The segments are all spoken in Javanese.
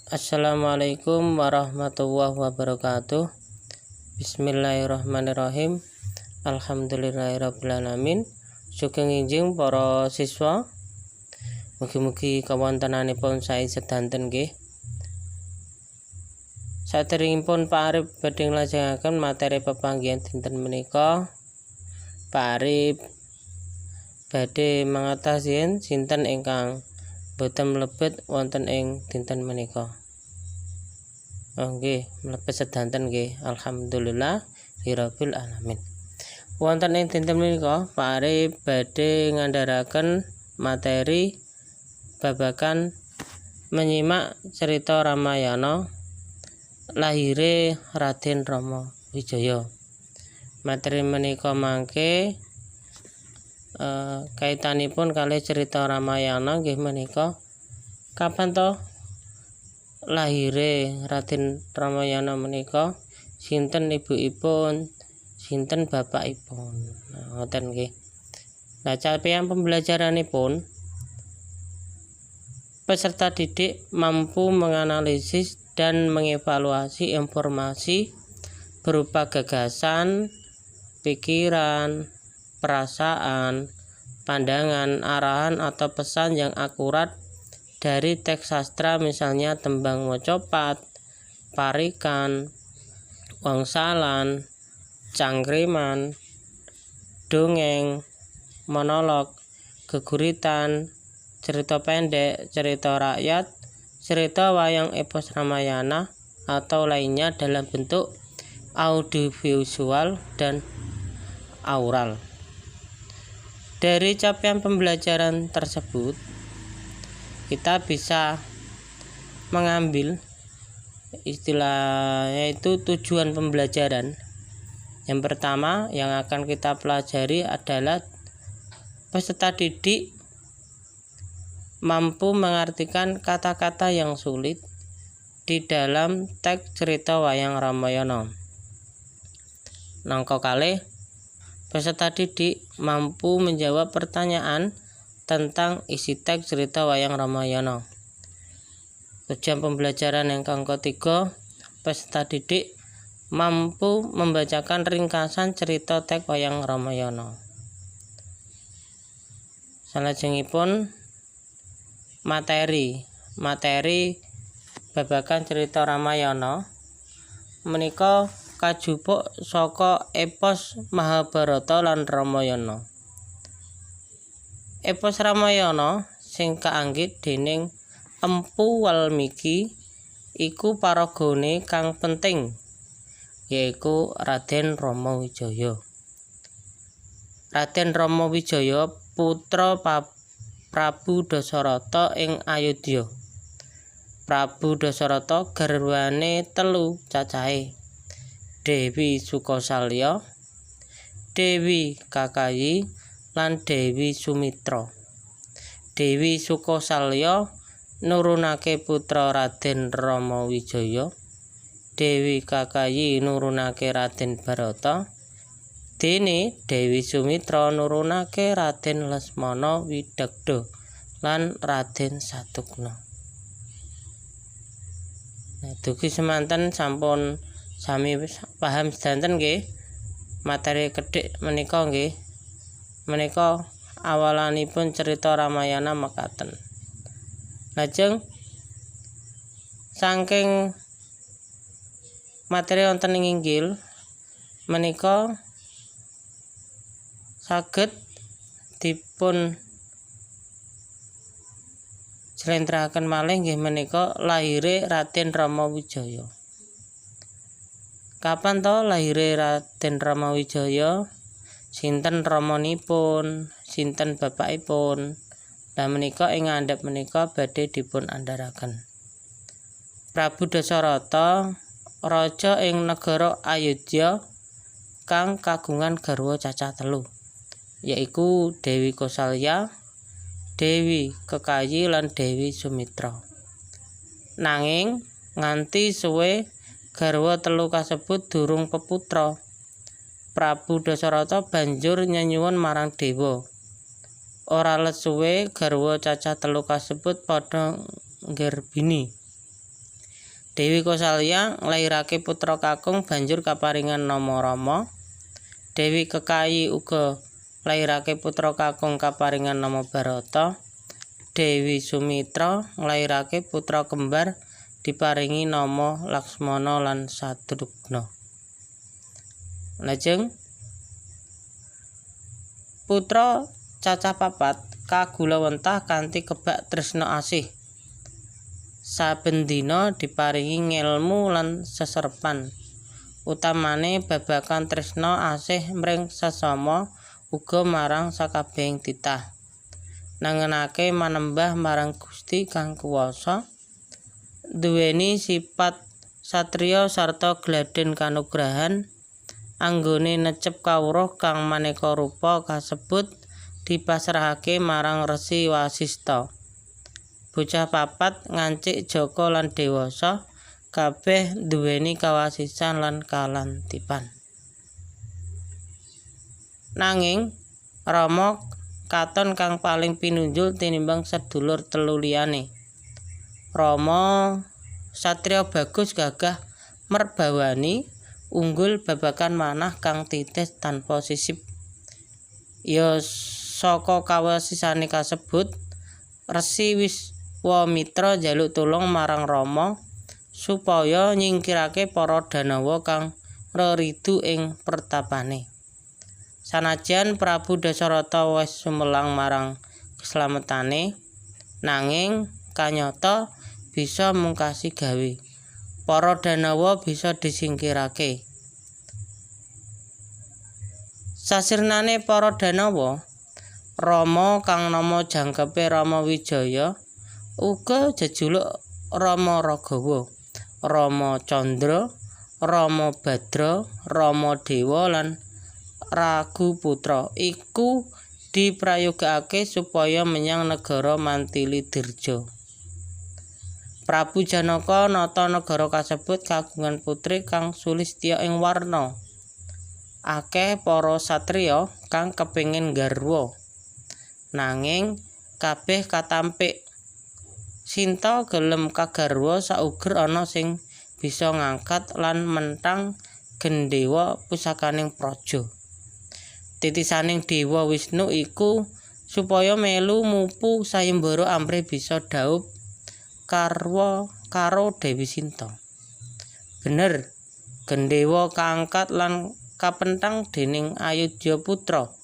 Assalamualaikum warahmatullahi wabarakatuh. Bismillahirrahmanirrahim. Alhamdulillahirabbil. Sugeng enjing para siswa. Mugi-mugi kawontenanipun sae sedanten nggih. Saderengipun Pak Arif badhe nglajengaken materi pepanggihan dinten menika, Pak Arif badhe mangertosi sinten ingkang boten mlebet wonten ing dinten menika. Oh nggih, mlebet sedanten nggih. Alhamdulillah rabbil alamin. Wonten ing dinten menika Pak Arif badhe ngandharaken materi babagan menyimak cerita Ramayana, lahire Raden Rama Wijaya. Materi menika mangke kaitanipun kalih cerita Ramayana nggih menika kapan to lahire Raden Ramayana menika, sinten ibuipun, sinten bapakipun. Nah, ngoten nggih. Nah, capaian pembelajaranipun, peserta didik mampu menganalisis dan mengevaluasi informasi berupa gagasan, pikiran, perasaan, pandangan, arahan atau pesan yang akurat dari teks sastra, misalnya tembang macapat, parikan, wangsalan, cangkriman, dongeng, monolog, geguritan, cerita pendek, cerita rakyat, cerita wayang epos Ramayana, atau lainnya dalam bentuk audiovisual dan aural. Dari capaian pembelajaran tersebut, kita bisa mengambil istilahnya itu tujuan pembelajaran. Yang pertama yang akan kita pelajari adalah peserta didik mampu mengartikan kata-kata yang sulit di dalam teks cerita wayang Ramayana. Nangka kalih, peserta didik mampu menjawab pertanyaan tentang isi teks cerita wayang Ramayana. Tujuan pembelajaran yang ketiga, peserta didik mampu membacakan ringkasan cerita teks wayang Ramayana. Salajengipun materi materi babagan cerita Ramayana menika kajupuk saka epos Mahabharata lan Ramayana. Epos Ramayana sing kaanggit dening Empu Walmiki iku paragane kang penting yaiku Raden Rama Wijaya. Raden Rama Wijaya putra Prabu Dasarata ing Ayodya. Prabu Dasarata garwane telu cacahe. Dewi Sukosalya, Dewi Kakayi, lan Dewi Sumitra. Dewi Sukosalya nurunake putra Raden Rama Wijaya. Dewi Kakayi nurunake Raden Barata. Dene Dewi Sumitra nurunake Raden Lesmana Widagda lan Raden Satrugna. Nah, dugi semanten sampun sami paham sedanten nggih materi kedhik menika nggih. Menika awalanipun cerita Ramayana mekaten. Lajeng saking materi wonten ing inggil menika saged dipun jlentrehaken malih nggih menika lahire Raden Rama Wijaya. Kapan to lahire Raden Rama Wijaya? Sinten ramanipun, sinten bapakipun? Lah, menika ing ngandhap menika badhe dipun andharaken. Prabu Dasarata raja ing negara Ayodya kang kagungan garwa cacah telu, yaiku Dewi Kosalya, Dewi Kekayi lan Dewi Sumitra. Nanging nganti suwe garwa telu kasebut durung peputra. Prabu Dasarata banjur nyenyuwun marang dewa. Ora let suwe garwa cacah telu kasebut padha nggarbini. Dewi Kosalya nglairake putra kakung banjur kaparingan nama Rama. Dewi Kekayi uga nglairake putra kakung kaparingan nama Barata. Dewi Sumitra nglairake putra kembar diparingi nama Laksmana lan Satrugna. Lajeng putra cacah papat kagulawentah kanthi kebak tresna asih. Saben dina diparingi ngelmu lan seserpan. Utamane babagan tresna asih mring sesama uga marang sakabehing titah. Nangenake manembah marang Gusti Kang Kuwasa, duweni sipat satriya sarta gladhen kanugrahan anggone necep kawruh kang maneka rupa kasebut dipasrahake marang Resi Wasista. Bocah papat ngancik jaka lan dewasa kabeh nduweni kawasisan lan kalantipan. Nanging Rama katon kang paling pinunjul tinimbang sedulur telu liyane. Rama satriya bagus gagah merbawani unggul babagan manah kang titis tanpa sisip. Ya saka kawasisane kasebut Resi Wiswamitra njaluk tulung marang Rama supaya nyingkirake para danawa kang reridu ing pertapane. Sanajan Prabu Dasarata wis sumelang marang keslametane, nanging kanyata bisa mungkasi gawe. Para danawa bisa disingkirake. Sasirnane para danawa, Rama kang nama jangkepe Rama Wijaya uga jejuluk Rama Ragawa, Rama Candra, Rama Badra, Rama Dewa lan Raguputra iku diprayogakake supaya menyang negara Mantili Dirja. Prabu Janaka nata negara kasebut kagungan putri kang sulistya ing warna. Akeh para satriya kang kepingin garwa. Nanging kabeh katampik. Sinta gelem kagarwa sauger ana sing bisa ngangkat lan menthang gendhewa pusakaning praja. Titisaning Dewa Wisnu iku supaya melu mupu sayembara amrih bisa dhaup karwa karo Dewi Sinta. Bener, gendhewa kaangkat lan kapenthang dening Ayodya Putra.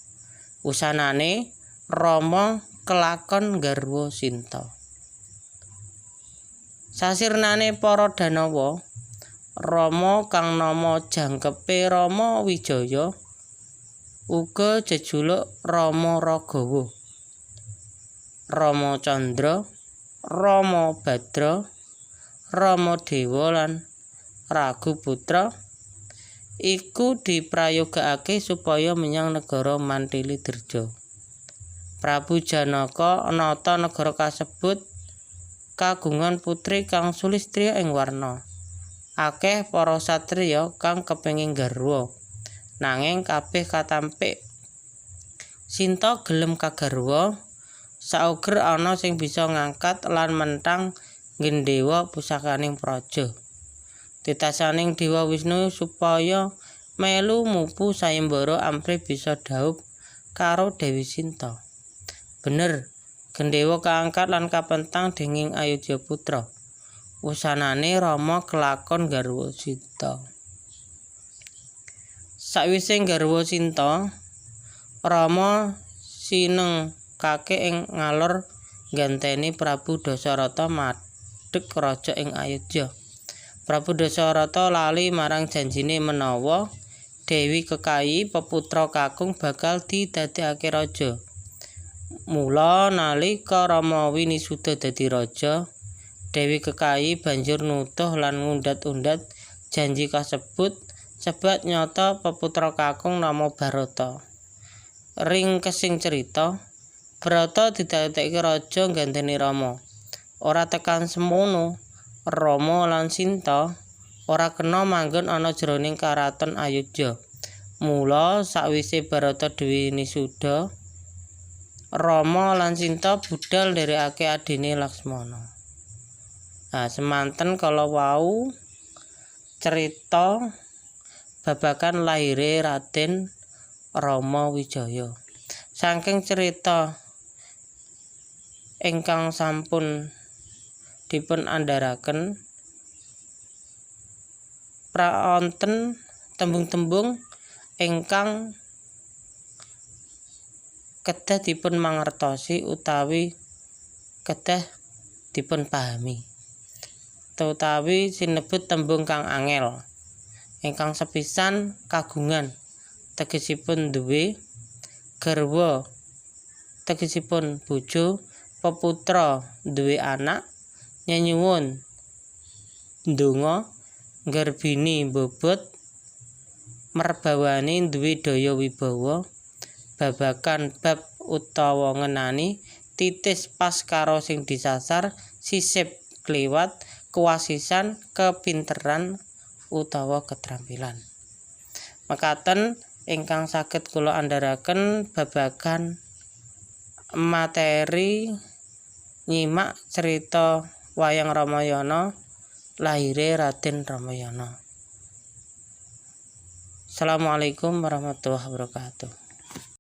Wusanane Rama kelakon garwa Sinta. Sasirnane para danawa, Rama kang nama jangkepe Rama Wijaya uga jejuluk Rama Ragawa, Rama Candra, Rama Badra, Rama Dewa lan Raguputra iku diprayogakake supaya menyang negara Mantili Dirja. Prabu Janaka nata negara kasebut kagungan putri kang sulistya ing warna. Akeh para satriya kang kepengin garwa. Nanging kabeh katampik. Sinta gelem kagarwa sauger ana sing bisa ngangkat lan menthang gendhewa pusakaning praja. Titasaning Dewa Wisnu supaya melu mupu sayembara amrih bisa dhaup karo Dewi Sinta. Bener, gendhewa kaangkat lan kapentang dening Ayodya Putra. Wusanane Rama kelakon garwa Sinta. Sakwise garwa Sinta, Rama sinengkake ing ngalor ngganteni Prabu Dasarata madheg raja ing Ayodya. Prabu Dasarata lali marang janjine menawa Dewi Kekayi peputra kakung bakal didadekake raja. Mula nalika Rama winisuda dadi raja, Dewi Kekayi banjur nutuh lan ngundat-undat janji kasebut sebat nyata peputra kakung nama Barata. Ringkesing cerita, Barata didadekake raja ngganteni Rama. Ora tekan semono, Rama lan Sinta ora kena manggon ana jroning karaton Ayodya. Mula sakwise Barata winisuda, Rama lan Sinta budhal ndherekake adhine Laksmana. Nah, semanten kala wau cerita babagan lahire Raden Rama Wijaya. Saking cerita ingkang sampun dipun andharaken, wonten tembung-tembung ingkang kedah dipun mangertosi utawi kedah dipun pahami, utawi sinebut tembung kang angel. Ingkang sepisan, kagungan, tegesipun duwe, garwa tegesipun bojo, peputra duwe anak, nyenyuwun ndonga, garbini mbobot, merbawani duwe daya wibawa, babagan bab utawa ngenani, titis pas karo sing disasar, sisip kliwat, kewasisan kepinteran utawa ketrampilan. Mekaten ingkang saged kula andharaken babagan materi nyimak cerita wayang Ramayana, lahire Raden Ramayana. Assalamualaikum warahmatullahi wabarakatuh.